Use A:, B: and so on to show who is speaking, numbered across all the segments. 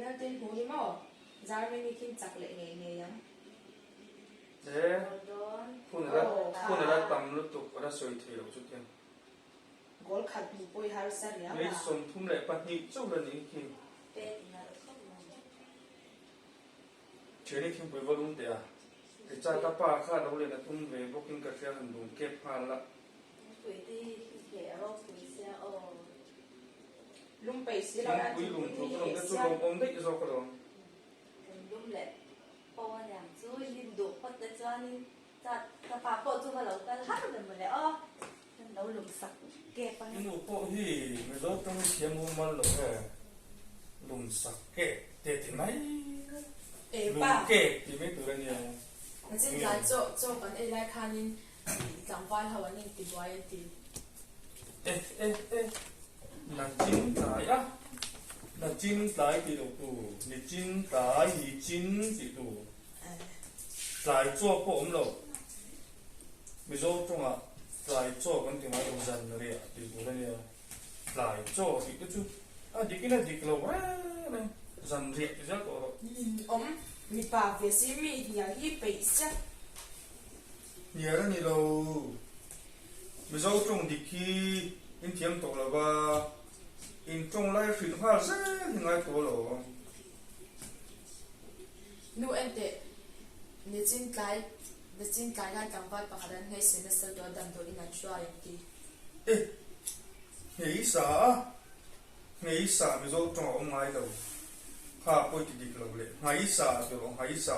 A: Penalty an hmuh hi maw? Germany khin chak leh ngei ngei ang.
B: E, hun a la hun a la tam lutuk a la sawi thei lo chutiang.
A: Goal khat hmuh pawh i harsa riau a.
B: May 32 chauh la nih khi. Thiani thingpui va lum teh a. Richard a pa kha lo len a tum ve bawkin ka hria han lung kep nghal a. Thingpui lum tur ka lawm te chu lawmawm daih zawk alawm. I nu pawh hi Mizo tawng i thiam u mal lo e, lum sak kek te ti mai, lum kek ti mai tur a nia.
A: Nachin tlai chaw chaw kan ei lai khanin tlangval ho an inti buai an ti.
B: E e e, nachin tlai a, nachin tlai ti lo tu, nichin tlai nichin ti tu, tlai chaw pawh awm lo. Mizo tawngah tlai chaw kan ti ngai lo zan riah tih tur a nia. Tlai chaw tih te chu a dikin a dik lo reng reng zan riah ti zel tawh rawh.
A: Ninawm mipa ve si mi hnial hi peih sia.
B: Hnial a ni lo. Mizo tawng dik hi in thiam tawh lo va, in tawng lai hrilh nghal zel hi ngai tawh lo.
A: Nu enteh, nichin tlai Nichin tlai khan tlangval pakhat an hmeichhe nasa lutuk a damdawiin an hruai an ti.
B: E! Hmeisa a, hmeisa Mizo tawng a awm ngai lo. Kha pawi ti dik lo leh hmaisa ti rawh hmaisa,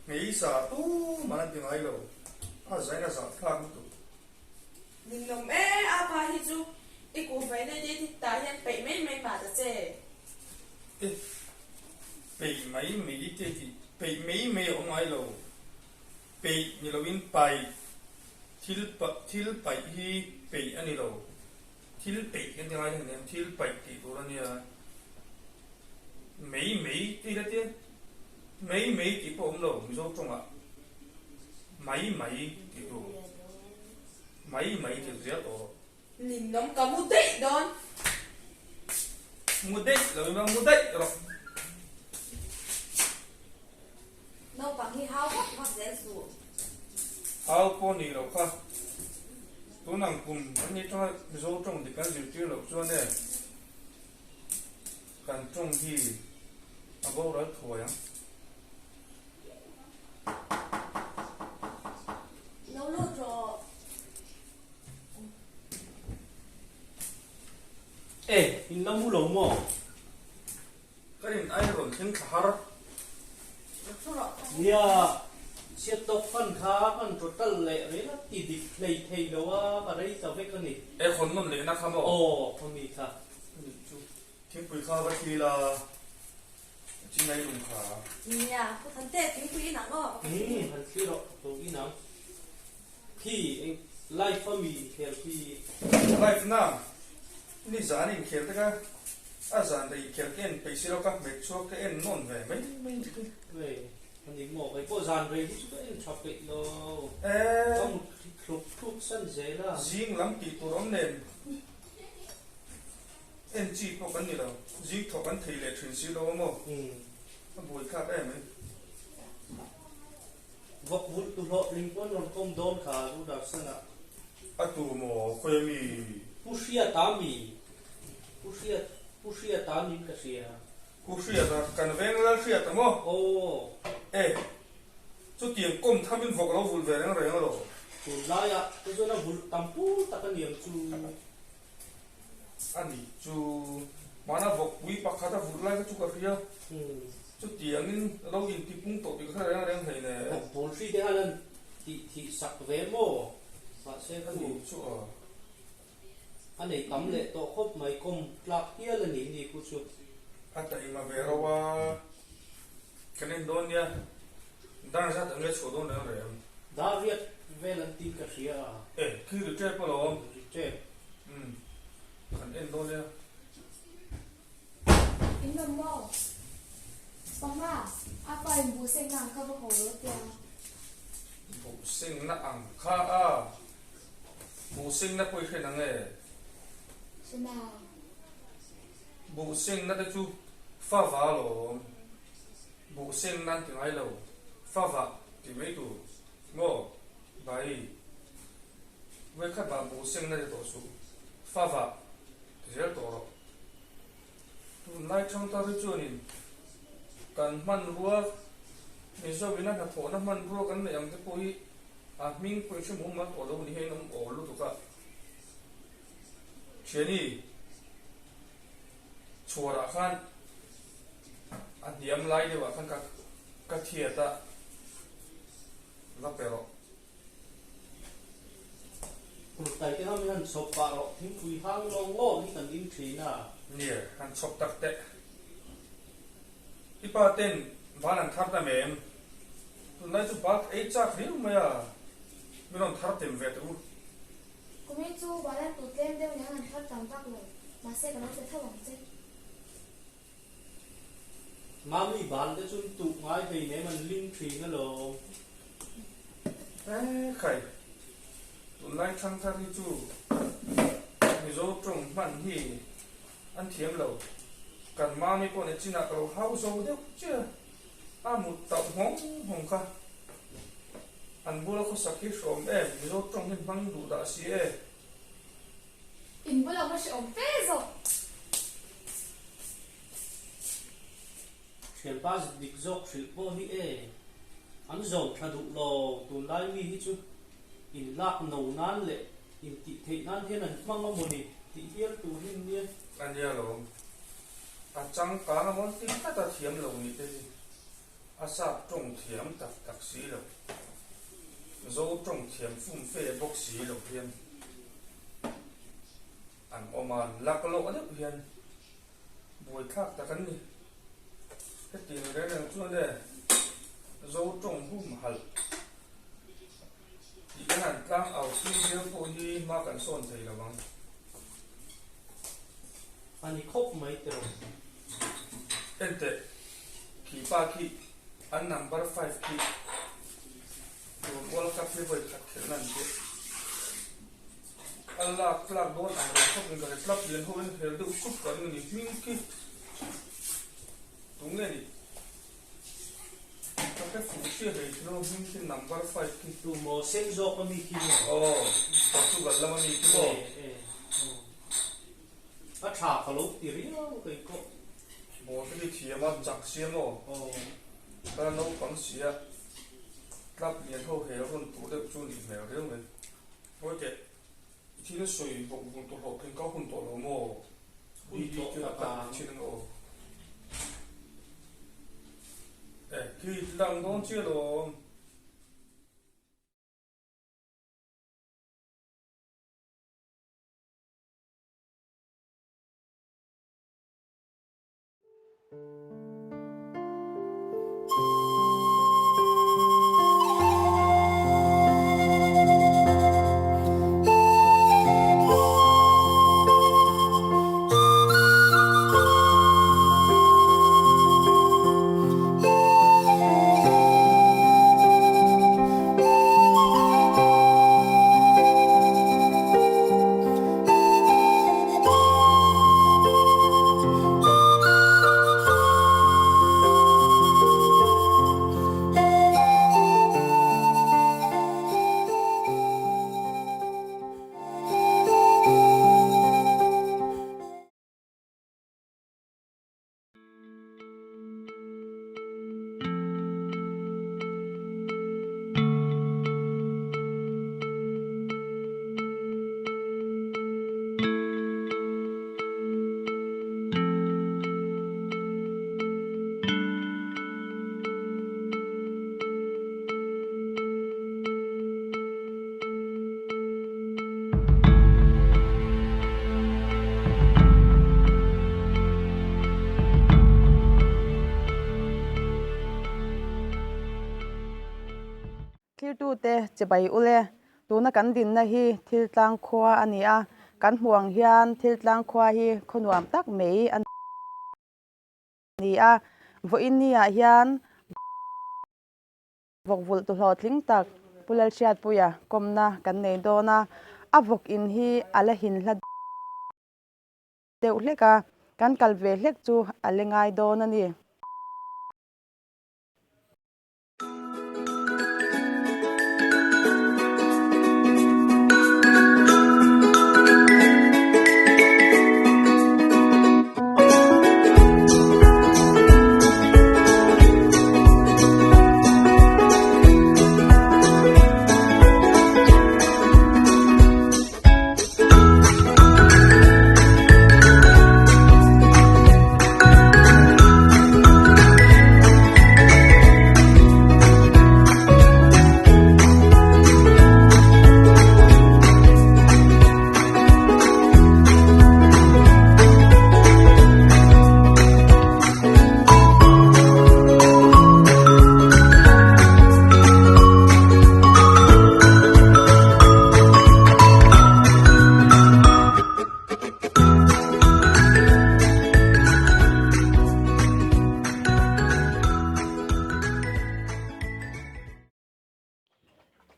B: hmeisa tumah an ti ngai lo. A zain a zah thlak lutuk.
A: Ninawm e, a pa hi chu i kuhvai nei te tah hian peih mai mai mah ta che.
B: E! Peih mai mai te tih peih mai mai a awm ngai lo. Peih ni loin paih, thil thil paih hi peih a ni lo. Thil peih kan ti ngai hlen em, thil paih tih tur a nia. Mai mai tih la tia, mai mai tih pawh a awm lo Mizo tawngah. Mai mai tih tur, mai mai tih zel tawh rawh.
A: Ninawm ka mu daih dawn.
B: Mu daih lo ila mu daih rawh.
C: Naupang hi hau vak vak zel suh.
B: Hau pawh nih loh kha. Tun ang kum an ni tawng a Mizo tawng dik kan zirtir loh chuan e kan tawng hi a boral thuai ang.
C: Lo lut rawh.
D: E, in la mu lo maw?
B: Ka in ai rawn thleng thla har.
D: Nia, chhiat tawk fan kha kan total leh reng a ti dik hlei thei lo a, ka rei ta vek a ni.
B: E, khawn nawn lehna kha maw?
D: Aw, khawmi kha.
B: Anih chu, thingpui kha va thli la, chinai lung kha.
C: Nia, pu Thante, thingpui inang aw?
D: Umm, han thli rawh, tho inang. Khi eng live a mi khel khi.
B: Live na ni zan in khel te kha a zan rei khel ka en peih si lo ka hmet chhuak ka en nawn ve mai mai ni khi.
D: Hei a ni maw kei pawh zan rei hi chu ka en tha peih lo ka mut thluk thluk san zel a.
B: Zing lam tih tur awm nen en chi pawh kan ni lo zing thawk an thei leh thin si lo a maw a buai thlak em mai.
D: Vawk vulh tu hlawhtling pawn rawn kawm dawn kha Pu Darsan-ah.
B: A tu maw khawi a mi?
D: Pu Hriata mi? Pu Hriat, Pu Hriata niin ka hria.
B: Pu Hriata, kan veng lal Hriata maw?
D: Aw.
B: E, chutiang kawm thamin vawk lo vulh ve reng reng alo.
D: Tunlaiah te chuan a vulh tam pur tak a niang chu.
B: A nih chu, mahna vawkpui pakhat a vulh lai kha chu ka hria. Chutiangin lo intipung tawh tih ka hre reng reng hlein e.
D: Vawk pawl hri te khan an tih thih sak ve maw? Mahse ka ni.
B: Chu a.
D: A nei tam leh tawh khawp mai, kawm tlak hial a ni ni khu chu.
B: A taima ve ro a, kan en dawn nia, dar zat ang nge chhuah dawn reng reng.
D: Dar riat vel an tih ka hria a.
B: E, khi ri tep alawm.
D: Ri tep.
B: Umm, kan en dawn nia.
E: In lawm maw? Pama, a pa in buh sengna ang kha va haw lo tia.
B: Buh sengna ang kha a, buh sengna pawh i hre nang e?
E: Hre na.
B: Buh sengna te chu. Fava alawm. Buh seng nan ti ngai lo. Fava tih mai tur. Maw? Bai. Vawikhat mah buh seng na ti tawh suh. Fava ti zel tawh rawh. Tunlai thangthar hi chuanin kan hmanrua Mizo ina hnathawhna hmanrua kan neih ang te pawh hi a hming pawh in hre mumal tawh lo ni hian awm awl lutuk a. Thiani chhuarah khan a hniam lai deuhah khan ka ka thiat a va pe rawh.
D: Kurtai te kha min han chhawp pah rawh, thingpui hang lawng lawng hi kan in thin a.
B: Nia, han chhawp tak teh. I pa ten van an thar ta mem? Tunlai chu bak ei chak riau mai a, min rawn thar tem ve teh u.
E: Kumin chu van an tut tlem deuh nen an thar tam vak lo, mahse ka lo pe tho ang che.
D: Mami bal te chu tuh ngai hlei nem an ling thin alawm.
B: E khai, tunlai thangthar hi chu Mizo tawng hman hi an thiam lo. Kan mami pawh ni chinah ka lo hau zo deuh che a, a mut tauh nghawng nghawng kha. An bula khawsak hi hrawm em, Mizo tawng hi hmang duh dah si e.
E: In bula va hreawm fe zawk.
D: Thianpa dik zawk hrilh pawh hi e, an zawm tha duh lo, tunlai mi hi chu in lak no nan leh in tih theih nan hian an hmang a mawni tih hial tur hi nia.
B: A nia lawm. A changkang a mawn ti tlat a thiam lo nih te hi a sap tawng thiam tak tak si lo, Zo tawng thiam fum fe bawk si lo hian an awm a, laklawh deuh hian. Buaithlak tak an ni. Hetiang reng reng chuan e Zo tawng hum halh tih kan han tlang au pui viau pawh hi hma kan sawn thei lo ang.
D: A ni khawp mai tiraw.
B: Enteh, khi pa khi an number five khi tun World Cup hi vawi khat khelhna an tih. A lak tlak dawn ang reng khawp in ka hre tlap lian ho in hel deuh sup ka ring a ni hming khi tunge ni ka hre fuh chiah hlei thilo hming khi number five khi.
D: Tu maw sen zawk a mi khi maw?
B: Aw Portugal lam a mi khi maw?
D: E e aw a tha ka lo ti riau kei pawh.
B: Ball te khi thiam a chak sia maw?
D: Aw.
B: Ka naupang sia tlap lian ho hel rawn tur deuh chu nih hmel riau mai. Ngawi teh, i thil sawi bawk vung tawh hlawh pheng ka hun tawh lo maw?
D: Hun tawh tak a.
B: Thin ang aw. E, khi lang dawn chiah lawm.
F: Thiltute chibai ule, tuna kan dinna hi Thiltlang khua a ni a, kan hmuh ang hian Thiltlang khua hi khaw nuam tak mai a ni a, vawiin ni ah hian vawk vulh tu hlawhtling tak Pu Lalhriatpuia kawmna kan nei dawn a, a vawk in hi a la hin hla deuh hlek a. Kan kal ve hlek chu a le ngai dawn a ni.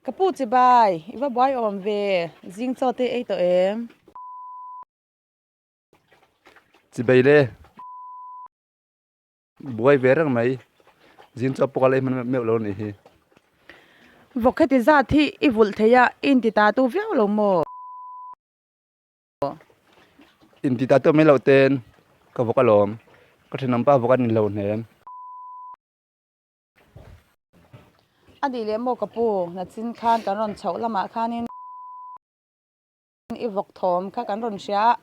F: Ka pu chibai, i va buai awm ve, zing chaw te ei tawh em?
G: Chibai le. Buai ve reng mai. Zing chu a pawk a lei hman meuh lo a nih hi.
F: Vawk heti zat hi i vulh thei a, i inti ta tu viau lo maw?
G: Inti ta tu mai loh ten ka vawk alawm. Ka thenawm pa vawk a ni lo hnem.
F: A nih leh maw ka pu, nachin khan kan rawn chhoh lamah khanin. I vawk thawm kha kan rawn hria a,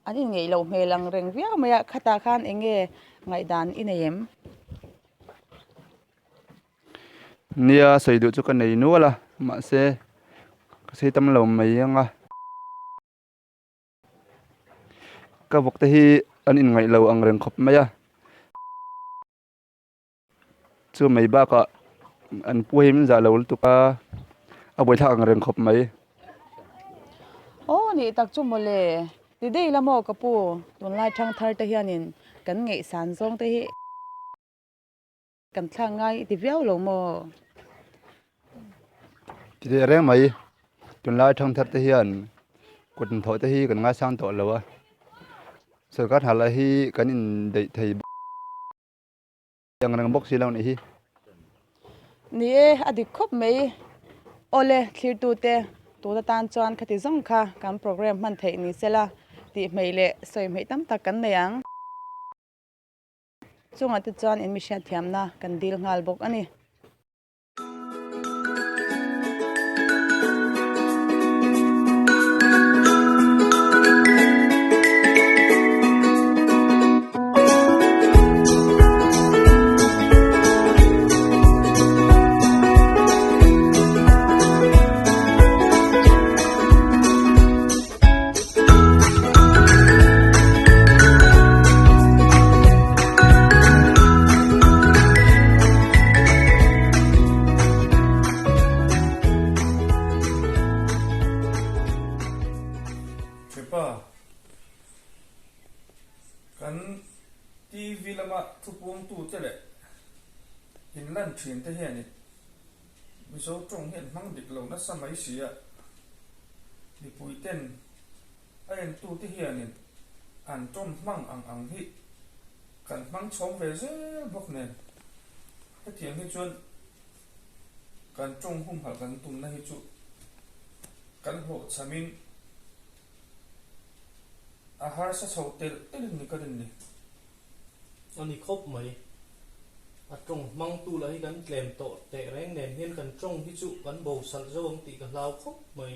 F: an inngeih loh hmel ang reng viau mai a, khatah khan eng nge ngaihdan i nei em?
G: Nia, sawi duh chu ka nei nual a, mahse ka sawi tam lo mai ang a. Ka vawk te hi an inngaih lo ang reng khawp mai a. Chu mai bakah an pu hi min zah lo lutuk a, a buaithlak ang reng khawp mai.
F: Aw nih tak chu mawle, ti dei la maw ka pu, tunlai thangthar te hianin kan ngaihsan zawng te hi kan thlak ngai i ti viau lo maw?
G: Ti teh reng mai, tunlai thangthar te hian kut hnathawh te hi kan ngaisang tawh lo a, sorkar hna lah hi kan indaih thei bawk. Ang reng bawk si lo nih hi.
F: Ni e, a dik khawp mai. Awle, thlirtute, tun atan chuan khati zawng kha kan programme hman theih ni sela tih hmeih leh sawi hmeih tam tak kan nei ang. Chungah te chuan in mi hriatthiamna kan dil nghal bawk a ni.
B: Chepa, kan TV lama thupuangtute leh inlan thinte hianin Mizo tawng hi an hmang dik lo nasa mai si a, mipui ten a entute hianin an tawng hmang ang ang hi kan hmang chhawm ve zel bawk nen hetiang hi chuan kan tawng humhalh kan tumna hi chu kan hlawhchhamin a harsa chho telh telh in ni ka rin ni.
D: A ni khawp mai. A tawng hmangtu lah hi kan tlem tawh teh reng nen hian kan tawng hi chu kan bo salh zo ang tih ka hlau khawp mai.